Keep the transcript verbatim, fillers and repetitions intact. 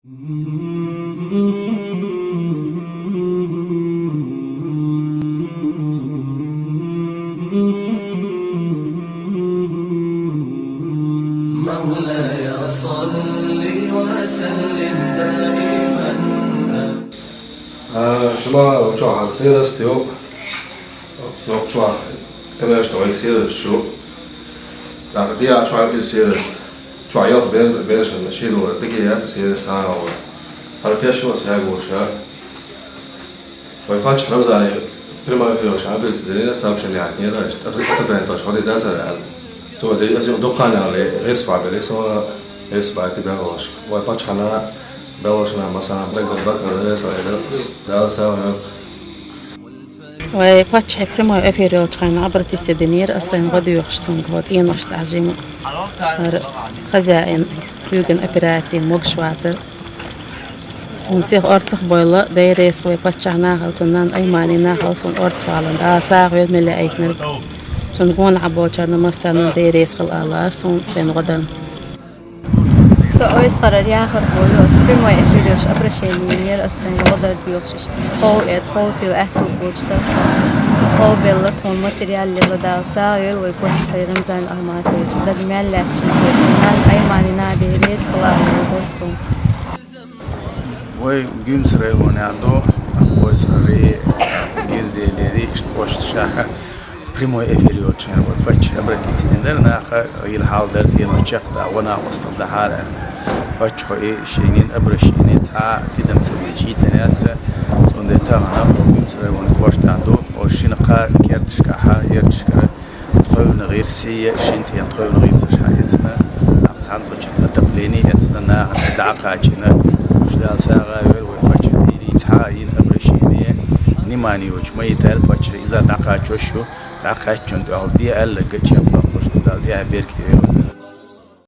مولاي صل وسلم دائما. А, шуна, чё, серость, ё? Ну, чё, конечно, ой, серость, чё? Так, где, чё, из серость? Чё, ё, бер-, бершен, шилу, такие, это серость, а, вот. Ар кешо сягуша. Вай паччахь Рамзане прямой эфире адрес дерина сообщение от нее, значит, это, это прям то, что вот и да, сара. Цо, это, это духаня, але, ресва, але, со, ресва, это белош. Вай паччахьна, белошна, масана, так, так, так, так, так, так, так, так. Вай паччахьа прямой эфир йолчу хенахь обратиться динера ас сайна гӀо доьхуш цунга, вот, цӀенош дӀажийна. ХӀара хозяин куьйган операцин могуш вацара. Цунна сиха орцах а бойла, Дела реза хуьлда вай паччахьна а, цуьнан нанна Айманина а, суна орцах а валлалц, Дала сагӀа хуьлда мел яийтинарг. Цунна гонахь болчарна массарна Дела реза хуьлда ала, суна цӀена гӀо дан. Со ойсхарар яхар бу, ас прямой эфир йолуш обращение йинера, ас сайна гӀо дар доьхуш иштта. Тхов э, тхов тила аьтту кхочуш дара. Тхов белла, тхуна материал лелла, Дала сагӀа йойла вай паччахье Рамзан Ахматовича, дага мел лаьттачунна, нанна Айманина а Дела реза хуьлда ала, гӀо дар суна. Вай Гуьмсан районехь ду, ойсхаррий, Гирзелерий, иштта кхочуш ша. Прямой эфир йолчу хенахь вай паччахьа обратиться динера, наха йина хьал дара, цӀенош чекхдаккха, ванах вастал дахьара аьлла. Паччахьо и шайнин обращение цхьа а тидам ца вуьйчу йитина яц, цундела тахана вай Гуьмсан районан кӀоштахь ду, оцу шина кхаа керташкахьа, ярташкара тхевна гӀирсий, шина цӀена тхевна гӀирсаш хьаэцна, нах цхьаьна цӀа чу отопление эцна, нахана дӀакхачийна, уьш Дала сагӀа а йойла вай паччахьна, цхьа а йина обращение, внимание йоцуш ма йитара паччахьо, иза дӀакхачош ю, дӀакхаьччунна тӀехула де аьлларг чекхдоккхуш ду, Дала тӀехь беркате йойла.